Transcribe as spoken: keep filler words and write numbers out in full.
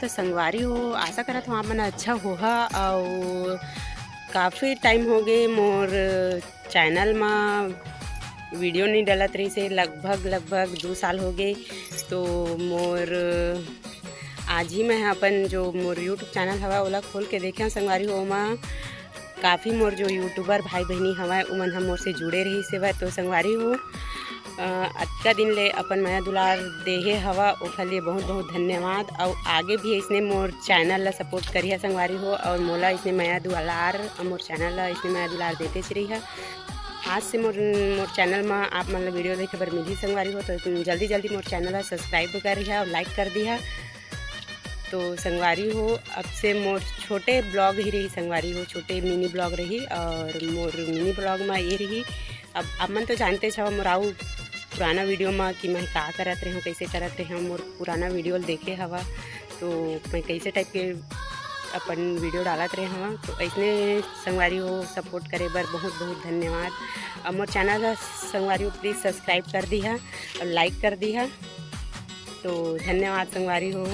तो संगवारी हो, आशा करत हूँ आप मन अच्छा होहा। और काफ़ी टाइम हो गए मोर चैनल मा वीडियो नहीं डलत रही से, लगभग लगभग दो साल हो गए। तो मोर आज ही मैं अपन जो मोर यूट्यूब चैनल हवा ओला खोल के देखे संगवारी हो, ओमा काफ़ी मोर जो यूट्यूबर भाई बहनी हवय उमन ह मोर से जुड़े रही से। तो संगवारी हो, अ, अतका दिन ले अपन मया दुलार देहे हवा, ओखर लिए बहुत बहुत धन्यवाद। और आगे भी इसने मोर चैनल ला सपोर्ट करिहा संगवारी हो, और मोला इसने मया दुलार, मोर चैनल ला इसने मया दुलार देते रहिहा। आज से मोर मोर चैनल मा आप मन ला वीडियो देखे बर मिलही संगवारी हो, तो जल्दी जल्दी मोर चैनल ला सब्सक्राइब कर रिहा और लाइक कर दिहा। तो संगवारी हो, अब से मोर छोटे ब्लॉग ही रही संगवारी हो, छोटे मिनी ब्लॉग रही। और मोर मिनी ब्लॉग मा ये रही, अब आप मन तो जानते छवा मोर आऊ पुराना वीडियो मा कि मैं का करत रहे हूँ, कैसे करत रहे हूँ, मोर पुराना वीडियो देखे हवा तो मैं कैसे टाइप के अपन वीडियो डालत रहे हवा। तो ऐसने संगवारी हो सपोर्ट करे बर बहुत बहुत धन्यवाद। और मोर चैनल ला संगवारी हो प्लीज सब्सक्राइब कर दिहा और लाइक कर दिहा। तो धन्यवाद संगवारी हो।